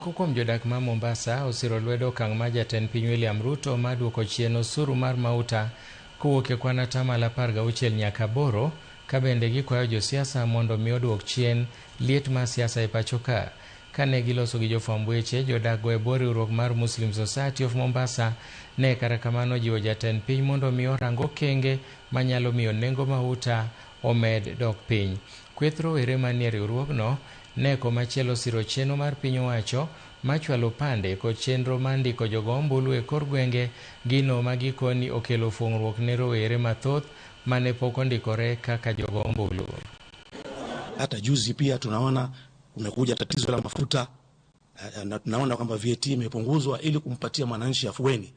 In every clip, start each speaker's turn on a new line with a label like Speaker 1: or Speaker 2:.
Speaker 1: Moko kuom jodak ma Mombasa osiro lwedo okang' ma jatend piny William Ruto mar duoko chien osuru mar mauta kowuok e kwan atamalo 16 nyaka 8, ka bende gikwayo josiasa mondo mi oduok chien liet mar siasa e pacho ka. Kane giloso gi jofwamb weche, jodak go e bwo riwruok mar Muslim Society of Mombasa ne kata kamano jiwo jatend piny mondo mi orang okenge manyalo miyo nengo mauta omed dok piny. Kweth rowere manie riwruogno ne komachielo osiro chenro mar piny owacho machwalo pande kod chenro mar ndiko jogo ombulu e kor gwenge, gino ma gikoni okelo fuong'ruok ne rowere mathoth mane pok ondikore kaka jogo ombulu.
Speaker 2: Hata juzi pia tunaona kumekuja tatizo la mafuta na tunaona kwamba VAT imepunguzwa ili kumpatia mwananchi afueni,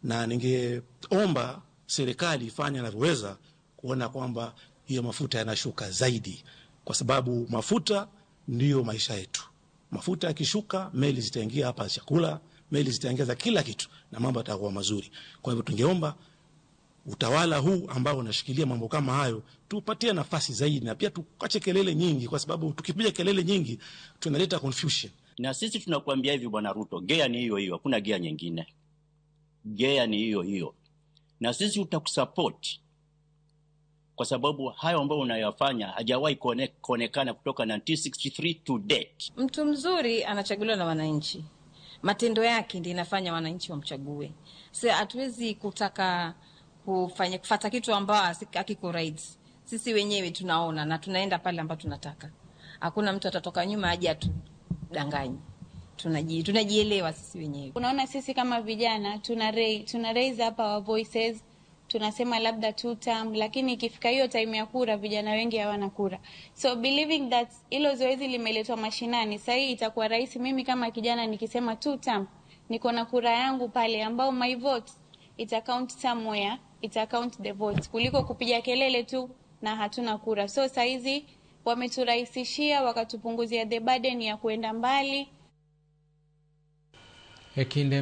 Speaker 2: na ningeomba serikali ifanye inavyoweza kuona kwamba hiyo mafuta yanashuka zaidi, kwa sababu mafuta ndiyo maisha yetu. Mafuta yakishuka, meli zitaingia hapa chakula, meli zitaingiza kila kitu na mambo yatakuwa mazuri. Kwa hivyo tungeomba utawala huu ambao unashikilia mambo kama hayo tupatie nafasi zaidi, na pia tuache kelele nyingi, kwa sababu tukipiga kelele nyingi tunaleta confusion.
Speaker 3: Na sisi tunakuambia hivi, Bwana Ruto, gea ni hiyo hiyo, hakuna gea nyingine. Gea ni hiyo hiyo, na sisi tutakusupport kwa sababu hayo ambayo unayofanya hajawahi kuonekana kutoka 1963 to date.
Speaker 4: Mtu mzuri anachaguliwa na wananchi, matendo yake ndiyo inafanya wananchi wamchague. Sasa hatuwezi kutaka kufanya kufata kitu ambao hakiko right. Sisi wenyewe tunaona na tunaenda pale ambapo tunataka. Hakuna mtu atatoka nyuma aje atudanganye. Tunajielewa sisi wenyewe.
Speaker 5: Unaona, sisi kama vijana tuna raise hapa our voices, tunasema labda two term, lakini ikifika hiyo time ya kura vijana wengi hawana kura. So believing that hilo zoezi limeletwa mashinani, sasa hii itakuwa rahisi mimi kama kijana nikisema two term, niko na kura yangu pale ambao my vote ita count somewhere, ita count the votes kuliko kupiga kelele tu na hatuna kura. So saizi wameturahisishia, wakatupunguzia the burden ya kuenda mbali.
Speaker 1: E kinde